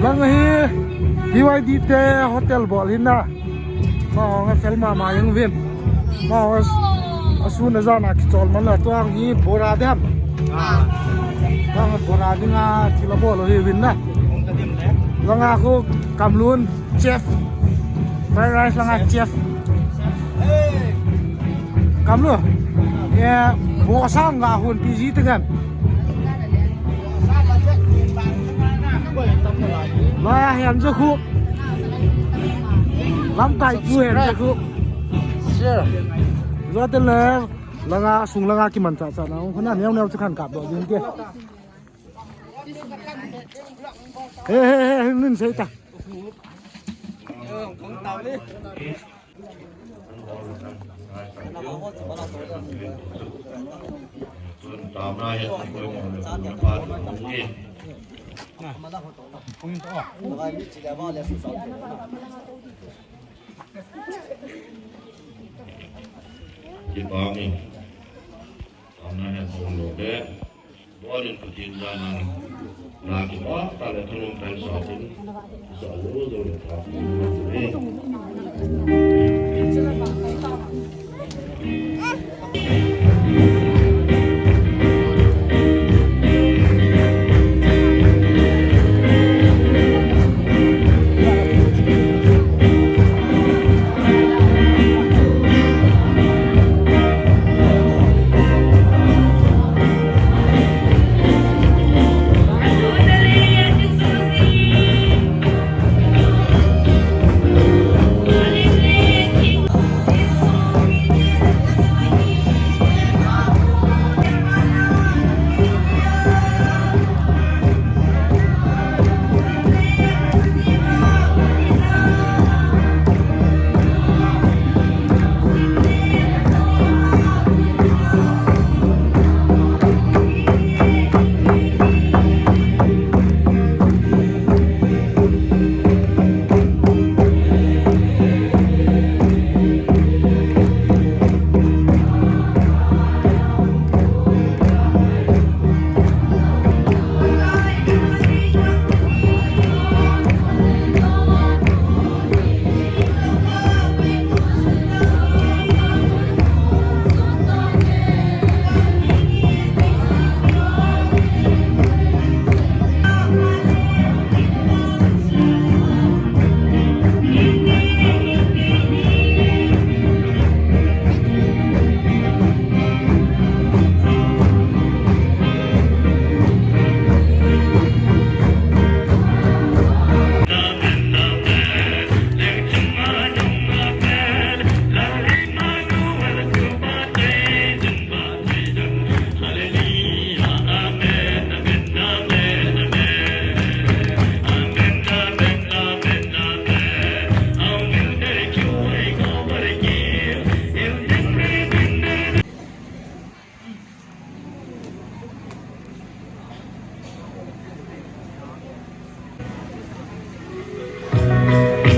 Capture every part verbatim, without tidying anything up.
Bang hi B Y D te hotel bol hin na. Ma hong a fel mama jeng uvin. Ma hong a sun a jan a kichol man la tuang hi bora dem. Ah. Bang bora dinga thil a bol u hi uvin na. Langa khu Kamlun chef. Fried rice langa chef. Kamlu. Ye, bo sang ga hun pi ji te kan. La ya hian jo khu. Lamkai pu hian jo khu. Sure. Zo te le, langa sung langa kiman cha cha na. Khu na neo neo chu khan kap do ding ke. He, he, he, he, nun sei ta. Kipah ni. Tamna hen hong lo le. Bolin Pathen jana. Na kipah tah le thanom tah in sa tin. Sa lo lo le tha.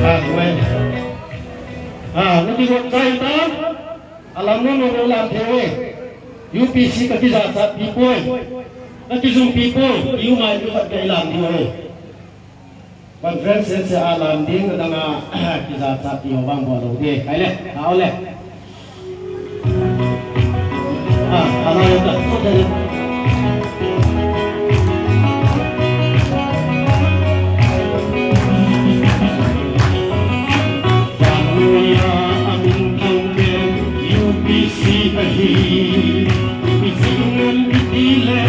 Ah, well. Ah, nati ko chai ta. Alam mo no lam the we. U P C ka kijachat pi poi. Ka kijum pi poi. U mai tu khat ka ilam the we. Conference se a lam ding na dang a kijachat ti ho bang bol lou ding. Kai le, hao le. Ah, hao le ta. Bang ya amin tang ke U P C ahi. U P C ngan iti le.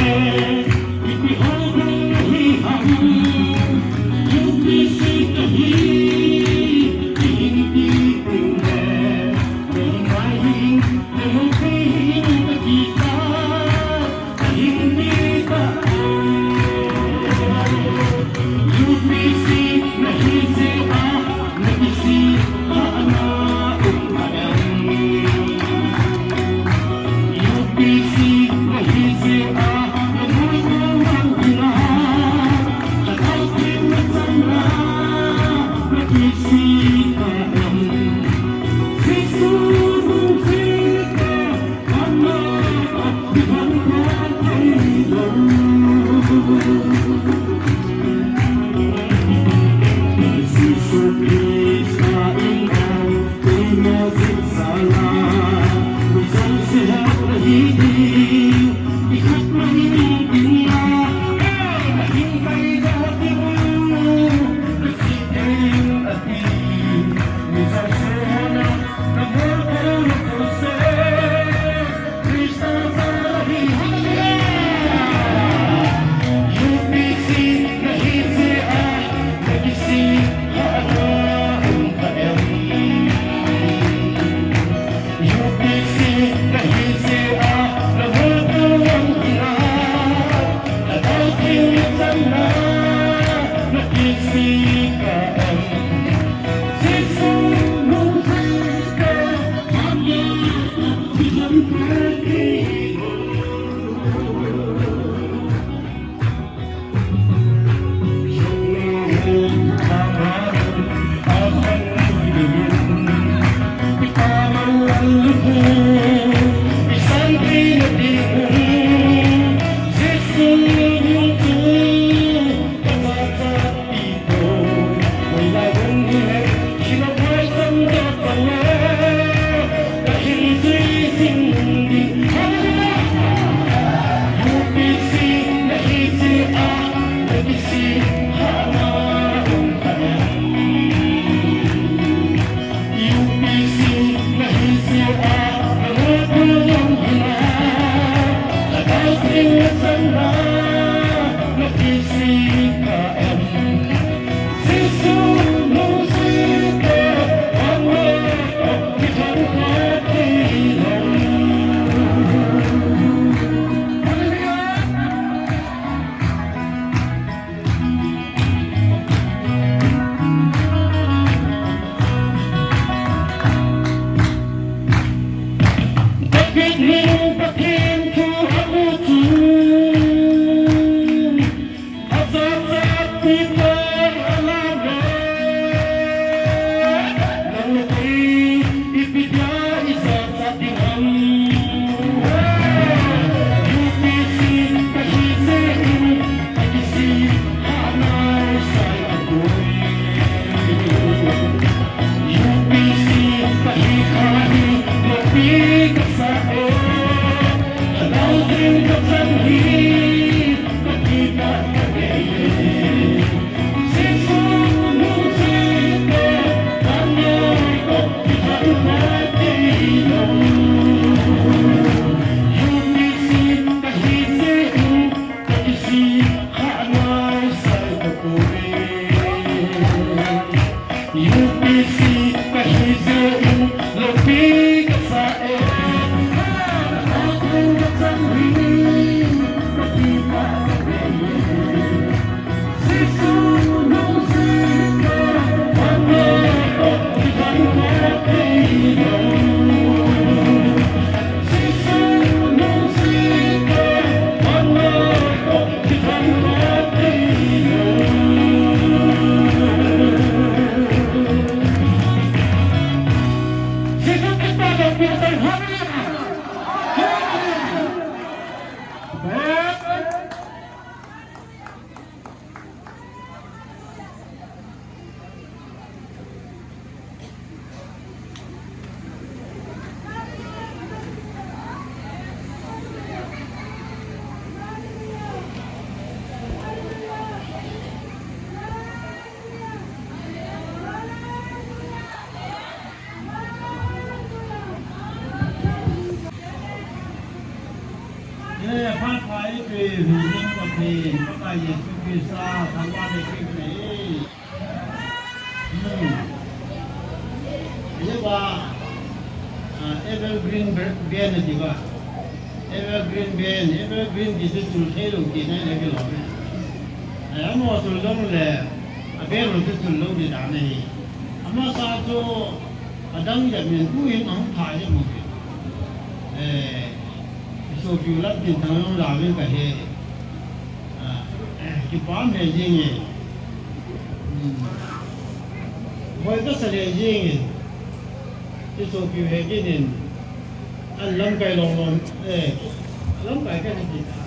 Ye, phat pha ipi, hing Pathen, Pakai Jesu Christa, thangvah le kipe. Hmm. Ye ba, ah, evergreen bre-, band ti ba. Evergreen band, evergreen ti chu chul thei lou ti nai le kilom e. Eh, amaho chul jong le, a band ho chu chul lou ti dan ahi. Amasa chu, adang jat min tuhin ahung pha jeng u hi. Eh, isopiu Lamtin Thangjoujao in kahe. Ah, kipah e jing e. Hmm. Boi kasa le jing e. Isopiu Hegin in. An lamkai long long. Eh, lamkai kahe ti ta.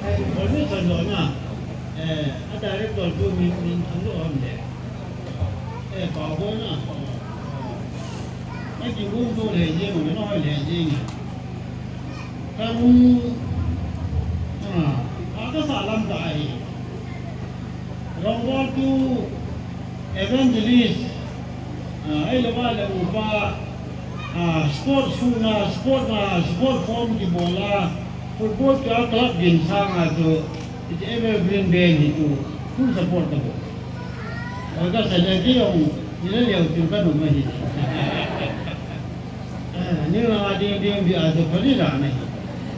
Eh, boi ni san lo na. Eh, a director chu min, min thang lo ham le. Eh, pa ho na. Ai, kigong to le jing, na hoi le jing. Ka mu, ah, a kasa lam ka ahi. Rongboltu evangelist, ah, ahilou le upa, ah, sport sung a, sport a, sport form kibol a, football ka club gin sang a chu, hiche evergreen band hi chu, full support ka bol. Oi, kasa le kei jong, ni le leo chu ka nom ahi. Eh, ni la ding ding di a chu pha di la na hi.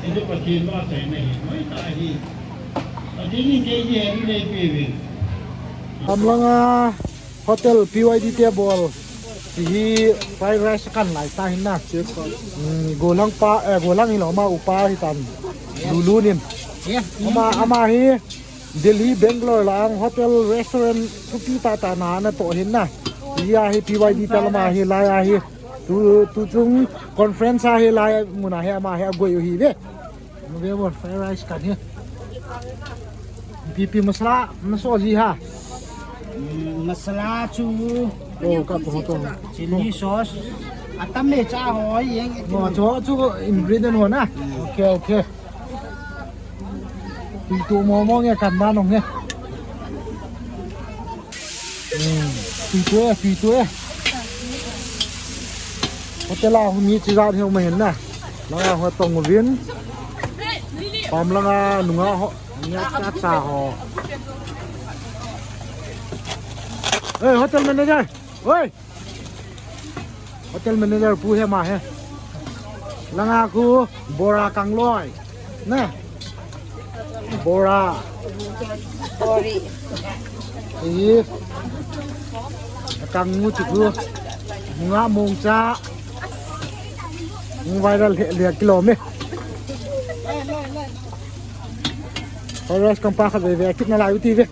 Hichu Pathen ba sai na hi. Mai ta hi. Pathen in kei di hi nei pe ve. Pamlanga hotel P Y D table. Hiche hi fried rice kan lai ta hin na. Hmm, gollhang pa, eh, gollhang hilou ama upa hi tan. Lulu nin. Ama, ama hi Delhi, Bangalore lang hotel, restaurant thupi tah tah na, na toh hin na. Hiche hi P Y D table ama hi lai a hi. Tu, tu chung conference a hi lai mun a hi ama hi agoi u hi ve. Mu ve bol, fried rice kan hi. Ipi ipi masala, na so ji ha. Hmm, masala chu. Oh, ka po to. Chilli sauce. Atam le cha ho yeng. Oh, chu, chu ingredient ho na. Okay, okay. Tui tu mo mo nge kan da nong nge. Hmm, tui tu e, tui tu e. Hotel a hung hi chi jat hi um ahin na. Langa ho tong uvin. Pamlanga nunga ho, nia cha cha ho. Hey, hotel manager. Oi. Hotel manager pu hi ama hi. Langa khu bora kangloi. Na. Bora. Bori. Ei. Kangmu chu khu. Nga mong cha. Viral he le kilom e. Horas kan pa khat ve ve kit na lai u ti ve.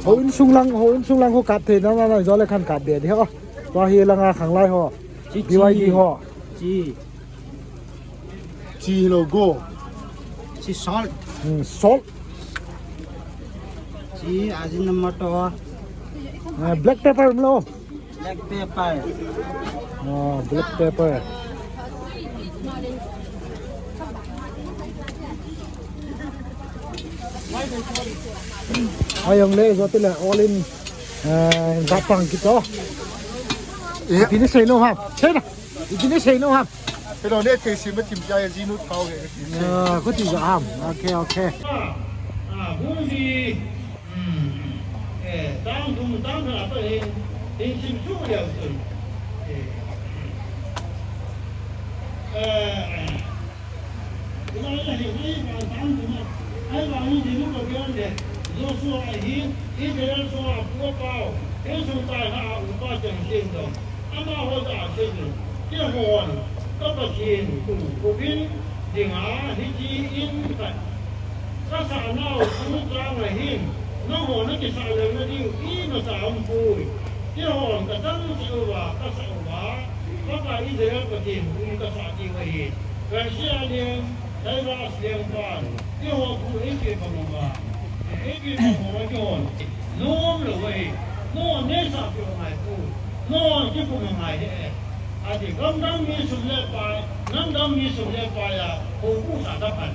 Houin sung lang, houin sung lang ho kap thei na na na, jo le khan kap be di ho. Tua hi langa khang lai ho. Chi, B Y D chi. Ho. Chi. Chi lo go. Chi salt. Hmm, salt. Chi Ajinomoto. Ah, black pepper lo. Black pepper. Oh, black pepper. Ai, jong le, jo tile, all in, eh, gapang kito. Yeah. Ipi nei sei nom ham. Sei na. Ipi nei sei nom ham. Hello, ne thei sim thim jai ji nu thau he. Ah, ko ti jo ham. Okay, okay. Ah, ah, bu ji. Hmm. Eh, tang thum, tang khat a pat hin, hin sim suh leu chun. Eh, eh, eh, hilai a hin, ahivang tang thum a, ahivang hin Zerubbabel le Joshua ahin, Israel sung a pu a pau, insung tai ha a upa cheng sin jong. Amaho jah a aseijin, keihon ka Pathen kum uvin dinga hiche in khat kasah nau chungchang a hin, nangho nakisah lelna diu imacha aumpoi. Keihon kachang cheh uva kasah uva, Pakai Israel Pathen kum kasah diu ahi. Persia leng, Cyrus leng pan, keiho khu eipeh pha mong a, eipeh pha mong a keiho. Nom lou ahi, nom neisa peh ngai pu, nom kipu ngai he. Ati, gamdang mi sum le pai, namdang mi sum le pai a, hou khu sa ta pan.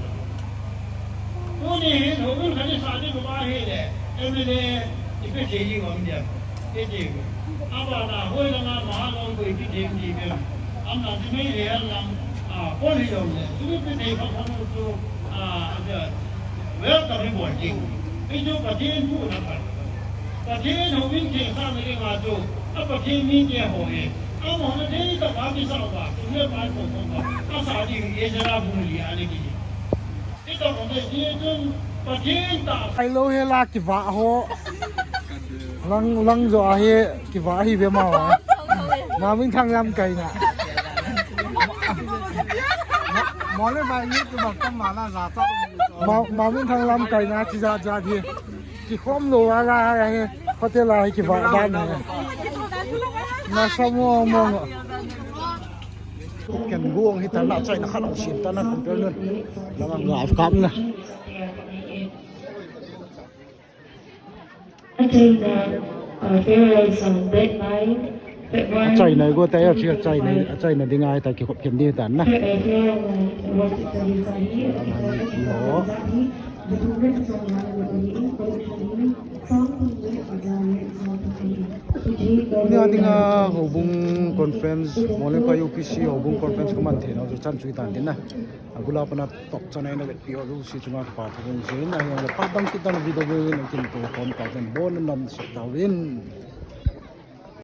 Tuni hin houin khat i sa ding uva ahile, M L A i pe thei ding um diam? I ti. Abana hoi langa mahalong koi ti thei ti bem. Amna ti mei le lang, a, pon hi jong le. Tuni pe thei pha pha nu chu, a, a, welcome i bol ding. I chu Pathen thu na pha. Pathen houin thei sa na ding a chu, a Pathen mi te ho e. Amaho na thei ta pa ti sa uva, sum le pai ko ko, a sa ding e jera bung li a le ki. Ai lo he la kivah ho. Lang, lang jo a he kivah hi ve ma wa. Ma Minthang lamkai na. Mole bai ni tu bak tam ma la za ta. Ma, Ma Minthang lamkai na chi ja ja hi. Kikhom lo a la he. Hotel a hi kivah dan he. Na sa mo mo. Ken guang hi ta na chai na khat ong sim ta na compare nun. Lama live cam na. Achaina, uh, farewell song, Bad Mind, February. Achaina go ta ya chi achaina, achaina ding ai ta kikhop ken ding ta na. Farewell, uh, what is the design? Yo. Tunia dinga houbung conference, Molengphai U P C houbung conference kaman theina chu chan chu hitan tin na. Abula pana top chan a ina vetpi ho jouse chunga kipa thu hung jin, ahilouleh phat dang kit dang video in kin to khom tauvin, bon nom sah tauvin.